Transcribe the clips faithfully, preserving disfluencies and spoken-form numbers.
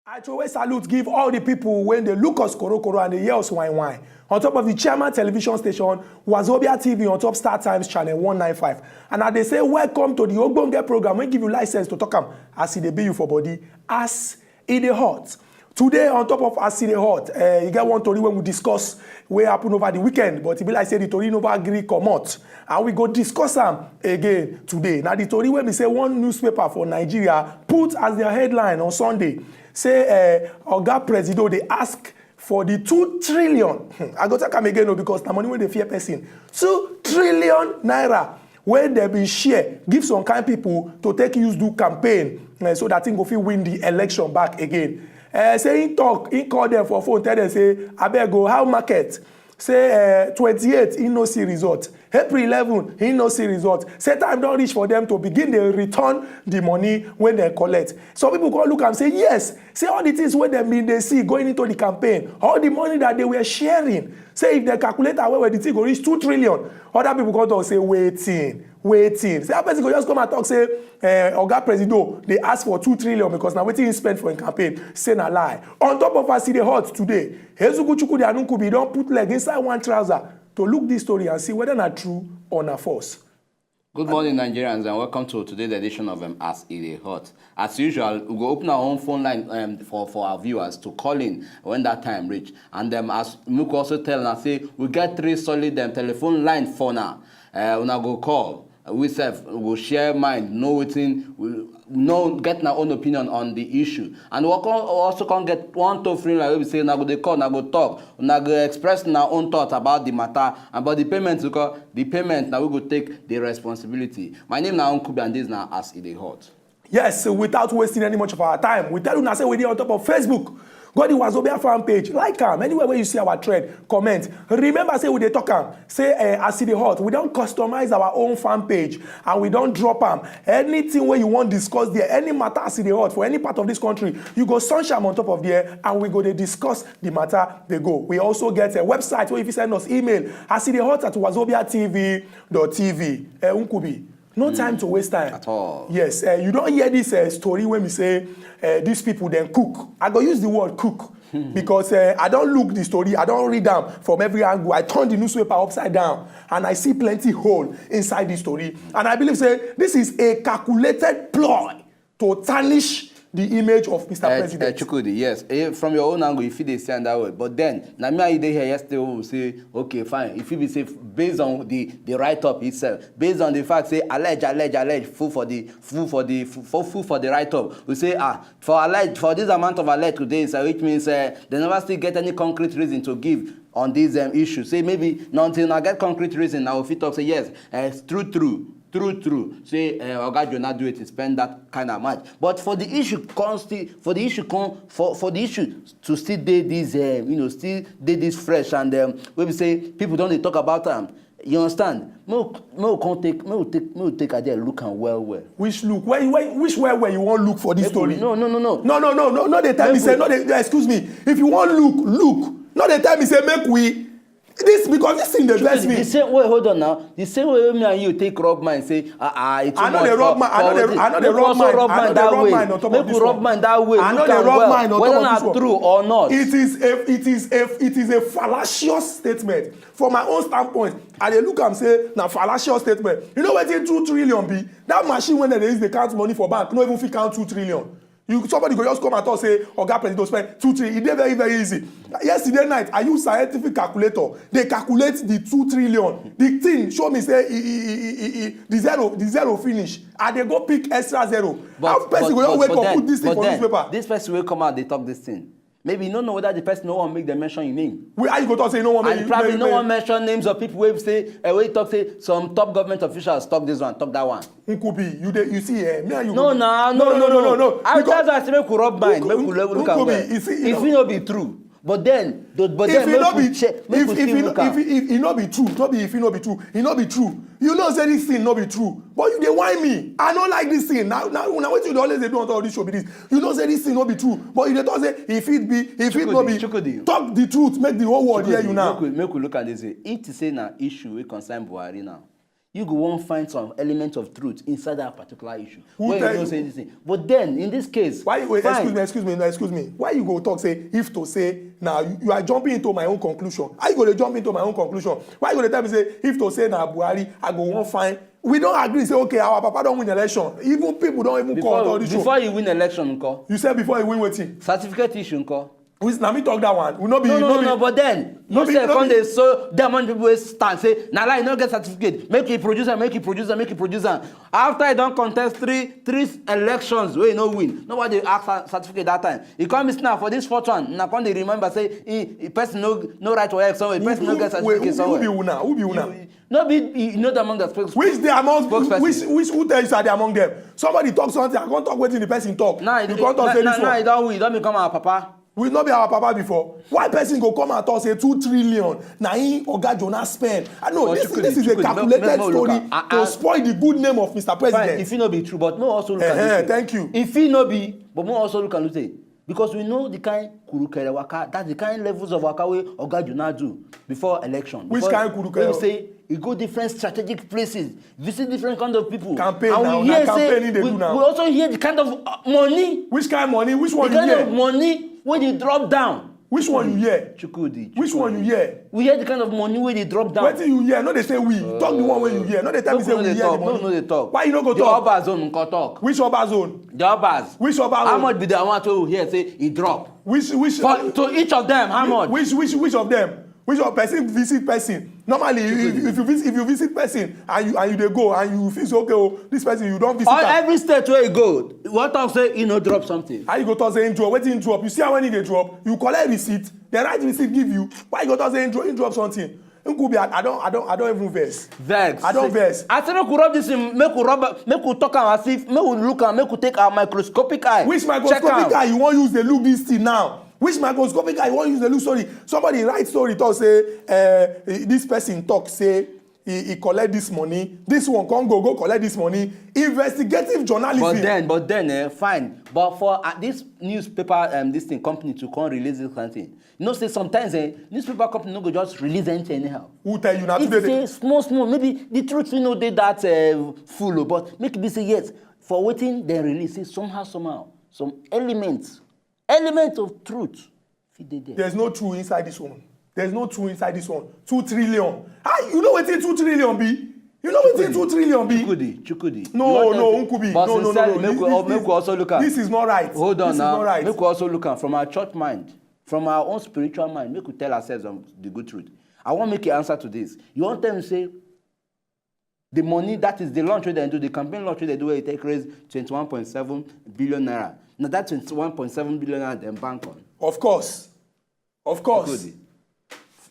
I throw a salute, give all the people when they look us korokoro and they hear us wine wine. On top of the Chairman Television Station, Wazobia T V on top Star Times Channel one nine five. And as they say, welcome to the Ogbonge program. We give you license to talk am as e dey be you for body, as e dey hot. Today, on top of as e dey hot, uh, you get one tori when we discuss wey happen over the weekend, but e be like say the tori never gree comot, and we go discuss am again today. Now, the tori wey be say one newspaper for Nigeria put as their headline on Sunday, say uh, Oga Presido dey ask for the two trillion. Hmm, I go take am again o, because na money wey dey fear person. Two trillion naira wey dem bin share give some kind people to take use do campaign, eh, so that he go fit win the election back again. Eh, say he talk, he call them for phone, tell them say, "Abeg o, how market?" Say eh, twenty-eight, he no see result. April eleven, he no see result. Say time don reach for them to begin dey return the money wey dem collect. Some people come look am say, yes, say all the things wey dem bin dey see going into the campaign, all the money that they were sharing, say if dem calculate am well well, the thing go reach two trillion. Other people come talk say, wetin, wetin? Say how person go just come and talk say, eh, Oga Presido dey ask for two trillion because na wetin he spend for him campaign. Say na lie. On top of as e dey hot today, Ezugu Chukwudi Anukubi don put leg inside one trouser to look this story and see whether na true or na false. Good morning, Nigerians, and welcome to today's edition of um, As E Dey Hot. As usual, we go open our own phone line um, for, for our viewers to call in when that time reach. And um, as Muku also tell us, say we get three solid um, telephone line for now. Uh, una go call. We sef go share mind, know wetin we know, get na own opinion on the issue. And we con- also come get one toll free line wey be say na go dey call, na go talk, na go express na own thought about the matter. And but the payment, because the payment na we go take the responsibility. My name na Uncle B, and this na as e dey hot. Yes, without wasting any much of our time, we tell una say we dey on top of Facebook. Go the Wazobia fan page, like am. Anywhere where you see our trend, comment. Remember say we dey talk am. Say eh, as e dey hot, we don customize our own fan page and we don drop am. Anything wey you wan discuss there, any matter as e dey hot for any part of this country, you go search am on top of there and we go dey discuss the matter dey go. We also get a website where you fit send us email, as e dey hot at wazobia T V dot T V. Eh, Nkubi, no time to waste time. At all. Yes, uh, you don hear this uh, story when we say uh, these people then cook. I go use the word cook because uh, I don't look the story, I don't read them from every angle. I turn the newspaper upside down and I see plenty hole inside the story. And I believe say this is a calculated ploy to tarnish the image of Mister Eh, President. Eh, Chukwudi, yes. Eh, from your own angle, you feel the same that way. But then, na me and you dey here yesterday, we say, okay, fine. If you be say based on the the write up itself, based on the fact say allege, allege, allege, full for the full for the full, full for the write up. We say ah, for allege, for this amount of allege today, so which means uh, they never still get any concrete reason to give on this um, issue. Say maybe not until I get concrete reason, I will fit talk say yes, uh, true, true. True, true. Say uh, Oga Jonah do it, he spend that kind of amount. But for the issue, consti- for the issue, con- for for the issue to still dey this, uh, you know, still dey this fresh, and um, wey be say people don dey talk about am. You understand? Make we make we come take make we take make we take idea look am well well. Which look? Where, where, which where where you wan look for this Make we- story? No, no, no, no. No, no, no, no, no. They tell me Make say we- no. They, excuse me. If you wan look, look. No, they tell me say make we. This because this thing dey vex me. The same way, hold on now. The same way me and you take rub mind, say, ah, ah, it too I know much they rub for- mind. I know for they, wetin? I know they Make we rub also mind. Rub I know mind they that rub way. Mind on top Make of we this rub one. Mind that way. I know Look they am rub well, mind on whether top of na this one. True or not. It is a, it is a, it is a fallacious statement. From my own standpoint, I dey look am say na fallacious statement. You know wetin two trillion be? That machine when they use dey count money for bank no even fit count two trillion. You somebody go just come and talk say Oga President spend two three. E dey very very easy. Yesterday night I use scientific calculator dey calculate the two trillion. The thing show me say e, e, e, e, e, the zero the zero finish. I dey go pick extra zero. But- How person but- go just but- wake but up then- put this thing but for then, newspaper? This person wey come out dey talk this thing. Maybe you no know whether the person no wan make dem mention him name. Wait, how you go talk say you no wan make And you probably make- no make- wan mention names of people wey say uh, wey talk say some top government officials talk this one, talk that one. Nkubi, you dey you see eh, me and you. No, go- na no, no, no, no, no. I Because- That's why I say make we rub mind, make we look look am Nkubi, well. You see, you If know- e no be true, But then, the- but If then e no make we be check, make if we if e still no look am. if e if e no be true, no be if e no be true, e no be true. You know say this thing no be true, but you dey whine me. I no like this thing. Now now now wetin you dey always dey do on top of this show be this. You know say this thing no be true, but you dey talk say e fit be, e fit no be. Chukwudi, Chukwudi. Talk the truth, make the whole world hear you now. Make we, make we look at this way. If to say na issue wey concern Buhari now, you go wan find some element of truth inside that particular issue. Who Where tell you know you? Say this thing. But then, in this case, Why you wait, fine. Excuse me, excuse me, no, excuse me. Why you go talk say if to say now you, you are jumping into my own conclusion? How you go dey jump into my own conclusion? Why you go dey tell me say if to say na Buhari, I go wan find? We don agree say okay, our papa don win election. Even people don even call Before, on this show. Before you win election, nko? You said before you win wetin? Certificate issue, nko? Which na me talk that one. We no be No, no, no no, be. no. But then, No you be- say no come be- dey so that amount of people wey stand say na lie, no get certificate. Make e produce am, make e produce am, make e produce am. After e don contest three three elections wey e no win, nobody ask am certificate that time. E come miss now for this fourth one. Na come dey remember say e, e person no no write WAEC somewhere, person no get Who- wait, certificate who, who be somewhere. una? Who be una? You, no be you know the among the spokes- Which dey among spokesperson. Which which who tell you say I dey among them? Somebody talk something, I come talk wetin the person talk. Now You come talk say this now e one. Don win, e don become our papa. We no be our papa before. Why person go come and talk say two trillion na him Oga Jonah spend? I know But this Chukwudi, this is a Chukwudi, calculated make- make we look story at- I- to I- spoil the good name of Mister Fine, President. If e no be true, but make we also look at Eh, this thing. thank you. If e no be, but make we also look at this thing. Because we know the kind kurukere waka, that's the kind levels of waka wey Oga Jonah do before election. Which Before- kind kurukere? Wey be say e go different strategic places, visit different kind of people. Campaign And now, we na hear campaign say e dey we, do now. We also hear the kind of uh, money, Which kind money? Which the one you kind of hear? Money wey dey drop down. Which one you hear? Chukwudi, Which one you hear? We hear the kind of money wey dey drop down. Wetin you hear? No dey say we. Talk the one wey you hear. No dey tell me Make say we no we dey hear talk. the Make we no money. Dey talk. Why you no go The talk? Oba zone nko talk. Which Oba zone? The Obas. Which Oba How zone? Much be the amount wey we hear say e drop? Which which For, to each of them, how much? Which which which of them? Which of person visit person? Normally, if, if you visit if you visit person and you and you dey go and you feel say okay, oh, this person you don visit. All Am. Every state wey you go, you wan talk say e no drop something. How you go talk say him drop? Wetin him drop? You see how when he dey drop, you collect receipt, dem write receipt give you. Why you go talk say him drop, him drop something? Nkubi, I, I don I don I don even vex. Vex. I don vex. I say make we rub this thing, make we rub, make we talk am as if, make we look am, make we take our microscopic eye. Which Check microscopic am. Eye you wan use dey look this thing now? Which microscopic eye you wan use dey look? Sorry, somebody write story talk say uh, this person talk say he, he collect this money. This one come go go collect this money. Investigative journalism. But then, but then, eh, fine. But for uh, this newspaper, um, this thing company to come release this kind of thing, you know, say sometimes eh, newspaper company no go just release anything anyhow. Who tell you na If today? Say small small, maybe the truth wey no dey that uh, full, oh, but make e be say yes, for wetin dem release, say somehow somehow some elements, elements of truth fit dey there. There's no true inside this one. There's no true inside this one. Two trillion. Ah, you know wetin two trillion be? You know wetin two trillion be? Chukwudi, Chukwudi. No, no, Nkubi. No, no, no, no. Make we, make we also look at. This is not right. Hold on this now. Is not right. Make we also look at from our church mind, from our own spiritual mind. Make we tell ourselves um, the good truth. I wan make you answer to this. You wan tell me say the money, that is the launch wey dem do, the campaign launch wey dem do, where e take raise twenty-one point seven billion naira. Na that twenty-one point seven billion naira dem bank on. Of course. Of course. Good.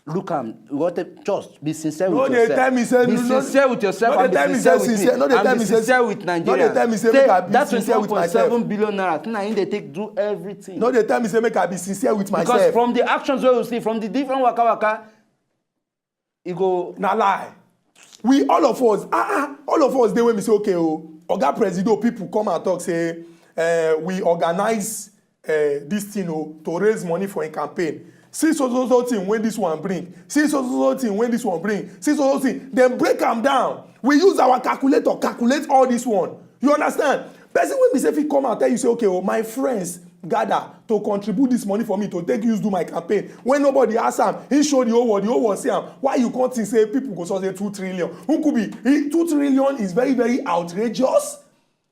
Look am, you wan tell, just be sincere No with dey yourself. Tell me say Be no, no, sincere with yourself no and dey be tell me sincere say with sincere. me. No dey And tell be me say sincere with no dey Nigerians. tell me say Say make I be that sincere with myself. Twenty-one point seven billion naira, na him dey take do everything. No dey tell me say make I be sincere with Because myself. From the actions wey we see, from the different waka waka, e go. Na lie. We all of us, ah ah, all of us dey wey be say okay o, Oga Presido people come and talk say uh, we organize uh, this thing o to raise money for him campaign. See so so so thing wey this one bring. See so so so thing wey this one bring. See so so thing. Dem break am down. We use our calculator calculate all this one. You understand? Person wey be say fit come and tell you say okay o, my friends gather to contribute this money for me to take use do my campaign. When nobody ask am, he show the whole world, the whole world see am. Why you come think say people go so say two trillion? Who could be? He, two trillion is very very outrageous.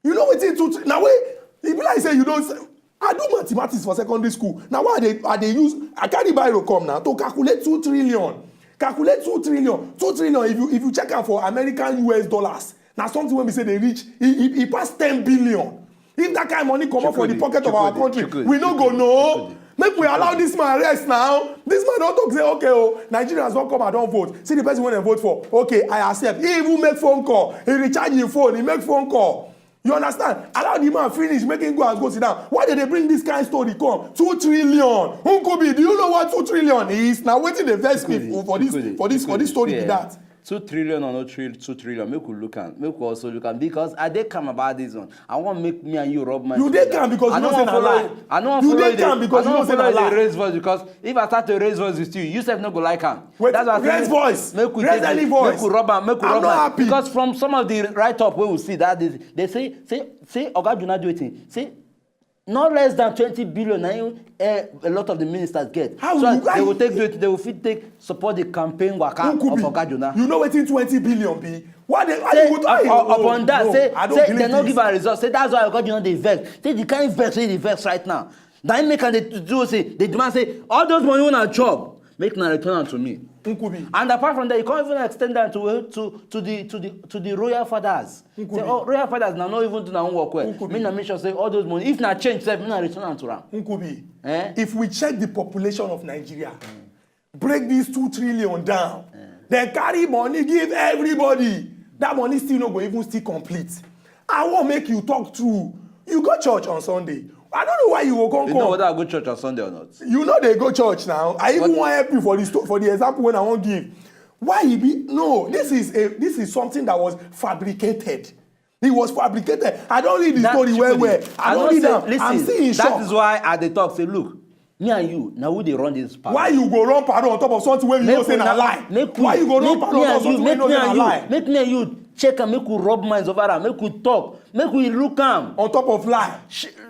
You know wetin two trillion? Na wey e be like say you don. I do mathematics for secondary school. Na why I dey I dey use I carry biro come now to calculate two trillion. Calculate two trillion. Two trillion if you if you check am for American U S dollars, na something wey be say dey reach e e e pass ten billion. If that kind money comot for the pocket of our country, we no go know. Make we allow this man rest now. This man don talk say okay o, Nigerians don come and don vote. See the person wey dem vote for. Okay, I accept. He even make phone call. He recharge him phone. He make phone call. You understand? Allow the man finish, make him go and go sit down. Why did they bring this kind of story come? Two trillion. Nkubi, do you know what two trillion is? Now, wetin dey vex me for this, for this, for this story be that. Two trillion or no trill two trillion, make we look am, make we also look am, because I dey calm about this one. I wan make me and you rub mind. You dey calm because you know say na lie. I no wan follow you dey, I no wan follow you dey raise voice, because if I start to raise voice with you, you sef no go like am. That's why I say raise voice, make we raise any voice, make we rub am, make we rub am. Because from some of the write up wey we see that day, they say say say Oga Juna do wetin, say no less than twenty billion na im, eh, a lot of the ministers get. How so you, they will take do it, they will fit take support the campaign waka of Oga Juna. You know wetin twenty billion be? Why they, why say, you go to, why you, uh, upon that, no, say, I don't say believe they no this. Give am result. Say that's why Oga Juna dey vex. Say the kind vex wey dey vex right now. Na im make am dey do say, dey demand say all those money wey una chop, make una return am to me. Nkubi. And apart from that, you can't even extend that to to to the to the to the royal fathers. Nkubi. Say, oh, royal fathers na no even do na own work well. Nkubi. Make na make sure say all those money, if na change sef, make na return am to am. Nkubi. Eh? If we check the population of Nigeria, break this two trillion down, then carry money give everybody. That money still no go even still complete. I wan make you talk true. You go church on Sunday. I don't know why you go come. You know whether I go church on Sunday or not. You know they go church now. I even wan help you for the sto- for the example when I wan give. Why he be no? This is a this is something that was fabricated. It was fabricated. I don't read the story well well. I don't read am. I'm seeing shock. That is why I dey talk say, look, me and you, now who dey run this party? Why you go run party on top of something wey you know say na lie? Why you go run party on top of something wey you know say na lie? Make me and you check am, make we rub minds over am, make we talk, make we look am. On top of lie.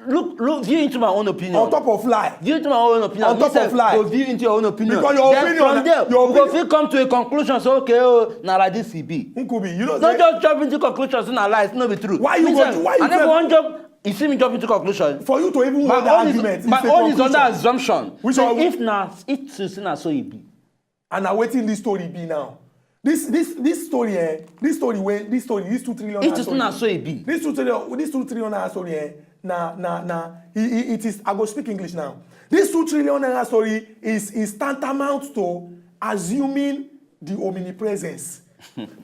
Look, look, view into my own opinion. On top of lie. View into my own opinion. On top of lie. Go view into your own opinion. Because your opinion, from there, your opinion, we go fit come to a conclusion. Say, okay, oh, na like this e be. Nkubi, you know. Don't just jump into conclusions. Na lies, no be true. Why you go? Why you? I never wan jump. You see me jump into conclusion. For you to even hold the argument, my own is under assumption. Which one? If na, if to say na so e be. And na wetin this story be now. This this this story eh, this story wey this story this two trillion naira story. If to say na so e be. This two trillion this two trillion naira story eh, na na na it, it is, I go speak English now. This two trillion naira story is is tantamount to assuming the omnipresence.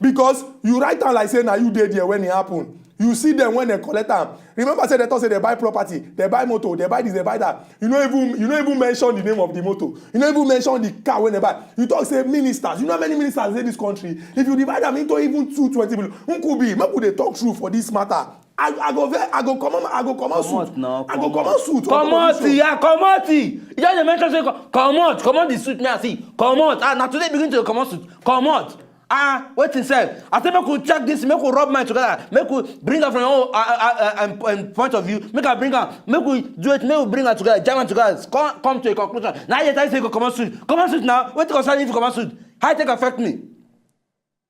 Because you write am like say na you dey there when e happen. You see them when they collect am. Remember say they talk say they buy property, they buy motor, they buy this, they buy that. You no even you no even mention the name of the motor. You no even mention the car when they buy. You talk say ministers. You know how many ministers dey this country? If you divide am into even two twenty billion, Nkubi, make we dey talk true for this matter. I, I go ve- I go comot I go comot suit. Comot now, I go comot suit. Comot, yeah, comot. You just dey mention say co- comot, comot the suit. Me I see comot. Ah, na today begin to comot suit. Comot. Ah, wetin sef? I say make we check this, make we rub mind together, make we bring am from your own uh, uh, uh, um, um, point of view. Make I bring am, make we do it, make we bring am together, jam am together, come, come to a conclusion. Now you tell say you go comot suit, comot suit now. Wetin concern you if you comot suit? How e take affect me?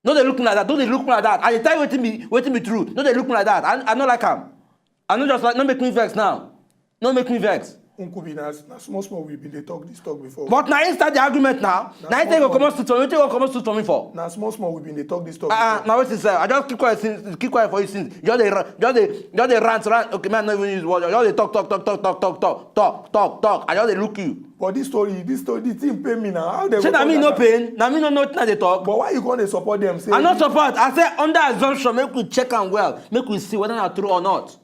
No dey look me like that. No dey look me like that. I dey tell you wetin be wetin be true. No dey look me like that. I, I no like am. I no just like no make me vex now. No make me vex. Nkubi, na na small small we been dey talk this talk before. But na inside the argument now. Na him take go comot suit for me. Wetin go comot suit for me for? Na small small we been dey talk this talk before. Ah, na wetin sef? I just keep quiet since, keep quiet for you since. Just dey run, just dey, just dey rant, rant. Okay, man, no even use word. Just dey talk, talk, talk, talk, talk, talk, talk, talk, talk. I just dey look you. But this story, this story, the thing pain me now. How they say go na me talk no like that? Pain? Na me no know wetin I dey talk. But why you gonna support them? Say I no support. I say under assumption, make we check am well, make we see whether na true or not.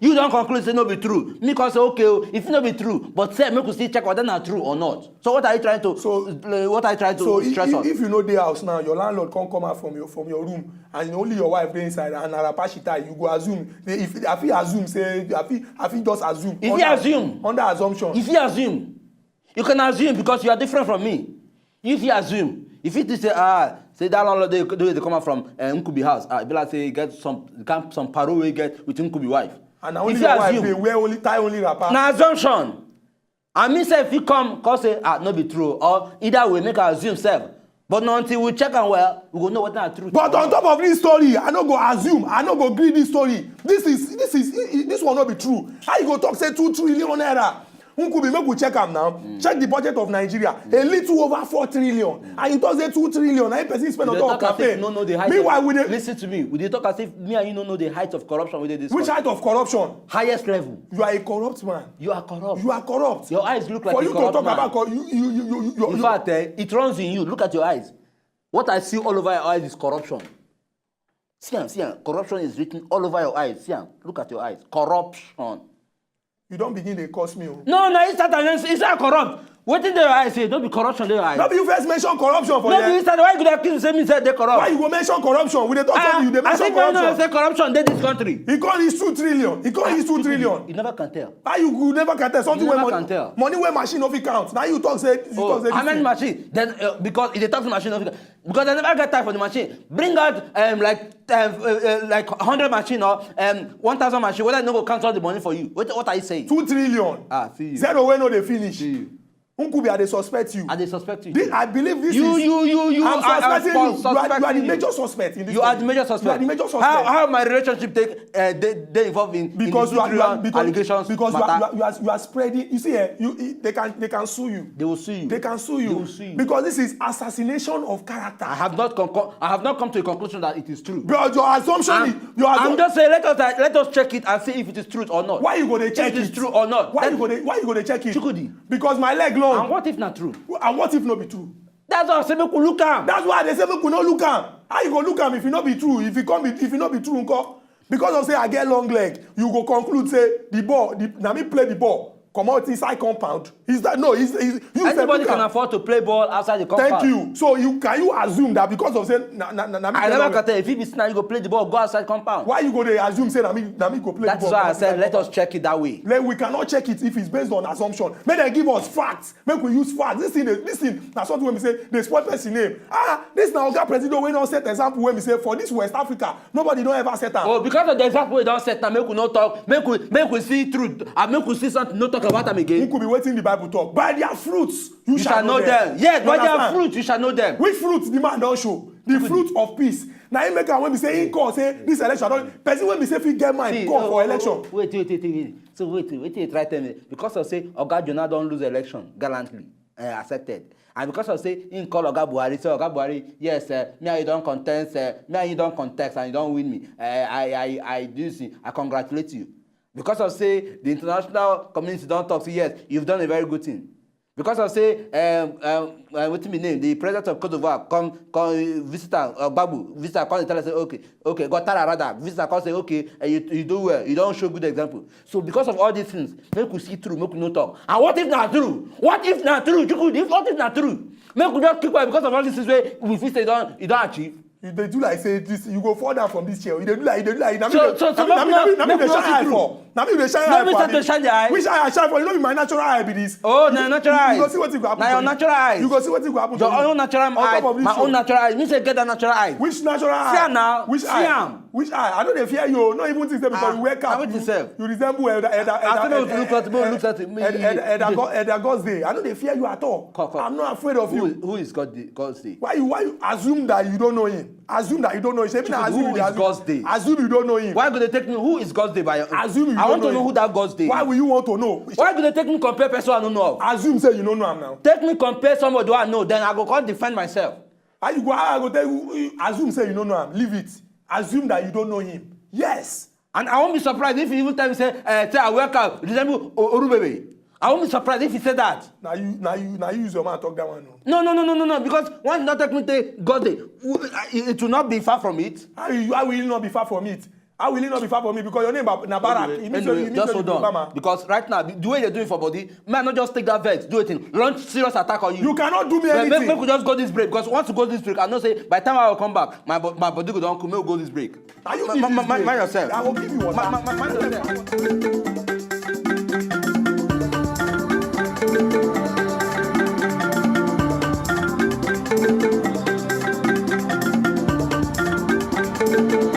You don conclude say no be true. Me come say okay o, if no be true, but sef make we still check whether na true or not. So what are you trying to? So uh, what are you trying to so stress if, on? If you no dey house now, your landlord come come out from your from your room, and only your wife dey inside, and na wrapper she tie, you go assume say if I fit assume say I fit I fit just assume. If you assume under assumption. If you assume, you can assume because you are different from me. If you assume, if you say ah say that landlord dey dey dey come out from uh, Nkubi house, ah, e be like say e get some some paro wey e get with Nkubi wife. And na only your wife dey wear only tie only wrapper. Na assumption. And me sef fit come come say ah no be true, or either way make I assume sef. But na until we check am well, we go know wetin na true. But on top of this story, I no go assume, I no go gree this story. This is this is this one no be true. How you go talk say two trillion naira? Nkubi, make we check am now. Check the budget of Nigeria, a little over four trillion, and you talk say two trillion na him person spend on top of campaign. Meanwhile we dey listen to me. We dey talk as if me and you no know the height of corruption wey dey this country. Which height of corruption? Highest level. You are a corrupt man. You are corrupt. You are corrupt. Your eyes look like a corrupt man. For you to talk about cor- you you you you you. In fact, eh, it runs in you. Look at your eyes. What I see all over your eyes is corruption. See am, see am. Corruption is written all over your eyes. See am. Look at your eyes. Corruption. You don begin dey curse me o. No, na you start am. You say I corrupt. Wetin dey your eyes say? No be corruption dey your eyes. No be you first mention corruption for here. No be you start. Why you go dey accuse say me say dey corrupt? Why you go mention corruption? We dey talk something, you dey mention corruption. Dey this country. He call his two trillion. He call his two trillion. You never can tell. How you go never can tell something wey money wey machine no fit count? Na you talk say you talk say. Oh, how many machine? Then uh, because e dey talk say machine no fit count. Because I never get time for the machine. Bring out um, like um, uh, uh, like hundred machine or um, one thousand machine. Whether I no go count all the money for you. What, what are you saying? Two trillion. Ah, see you. Zero wey no dey finish. See you. Nkubi, I dey suspect you. I dey suspect you. This, I believe this you, is. You, you, you. I'm are, suspecting you. You are, you are the major suspect in this. You are the major suspect. You are the major suspect. How, how my relationship take uh, they, they involved in because in you are because, allegations because you are, you are, you are you are spreading. You see, eh, you they can they can sue you. They will sue you. They can sue you. They will sue you because this is assassination of character. I have not con- I have not come to a conclusion that it is true. But your assumption. I'm, is, your assumption. I'm just saying let us uh, let us check it and see if it is true or not. Why you go dey check if it is true or not? Why you go dey why you go dey check it? Chukudi. Because my leg long. And what if not true? And what if no be true? That's why I say make we look am. That's why I dey say make we no look am. How you go look am if e no be true? If e come be if e no be true nko? Because of say I get long leg, you go conclude say the ball, the, na me play the ball comot inside compound. Is that no? Is is you sef look am. Anybody can afford to play ball outside the compound. Thank you. So you can you assume that because of say na na na na me play long leg. I never can tell you. If you be sinner, you go play the ball, go outside compound. Why you go dey assume say na me na me go play the ball? That's why I said let us check it that way. Like we cannot check it if it's based on assumption. Make dem give us facts. Make we use facts. This thing dey this thing na something wey be say dey spoil person name. Ah, this na oga presido wey don set example wey be say for this west africa nobody don ever set am. Oh, because of the example wey don set am, make we no talk, make we make we see truth and make we see something, no talk about am again. Nkubi, wetin the bible talk? By their fruits you shall know them. Yes, by their fruits you shall know them. Which fruit the man don show? The fruit of peace. Na him make am wey be say him call say this election don person wey be say fit get mind call for election. Wait, wait, wait, wait. So wait, wait, wait, try tell me because of say oga jonah don lose election gallantly uh, accepted, and because of say him call oga buhari say oga buhari, yes uh, me and you don contest uh, me and you don contest and you don win me uh, i i i do this thing, I congratulate you. Because of say the international community don talk say yes, you've done a very good thing. Because of say um, um, uh, wetin be name, the president of cote d'ivoire come come visit am, gbagbu visit am, come dey tell am say okay okay, guattara rather visit am come say okay, uh, you, you do well, you don show good example. So because of all these things, make we see true, make we no talk. And what if na true? What if na true? Chukwudi, if what if na true? Make we just keep quiet because of all these things wey we fit say don e don achieve. You dey do like say this you go fall down from this chair. You dey do like you dey do like na me so dey so so na me na me na me dey shine eye for. Na me dey shine eye for. No be to shine the eye. Which eye I shine for? You no be my natural eye be this. Oh, na natural eye. You go see wetin go happen. Na your natural eye. You go see wetin go happen. Your own natural eye. My own natural eye. Me say get that natural eye. Which natural eye? See am now. Which eye? See am. Which eye? I no dey fear you. No even think say because you wear cap. Na wetin sef? You resemble elder elder elder elder elder elder elder god's day. I no dey fear you at all. I'm not afraid of you. Who is god's day? Why you why you assume that you don't know him? Assume that you don't know him. Shebi na assume you dey assume. Who is god's day? Assume you don't know him. Why go dey take me? Who is god's day by your own? Assume you don't know him. I want to know who that god's day is. Why will you want to know? Why go dey take me compare person I no know of? Assume say you no know am now. Take me compare somebody wey I know, then I go come defend myself. How you go how I go tell you assume say you no know am, leave it. Assume that you don't know him. Yes. And I won't be surprised if you even tell me say uh, say I work out resemble Orubebe. I won't be surprised if you say that. Now you now you now you use your mouth talk that one. No no no no no no because once you don take me take God dey, it will not be far from it. How will you how will you not be far from it? How will you not be far from me because your name na Barak? Anyway, anyway, just hold on because right now the way you're doing for body, man, not just take that vex, do it in launch serious attack on you. You cannot do me anything. Make, make we just go this break because once we go this break, I know say by the time I will come back, my my body go down, make we go this break. Are you mind yourself. I will give you water. Mind yourself.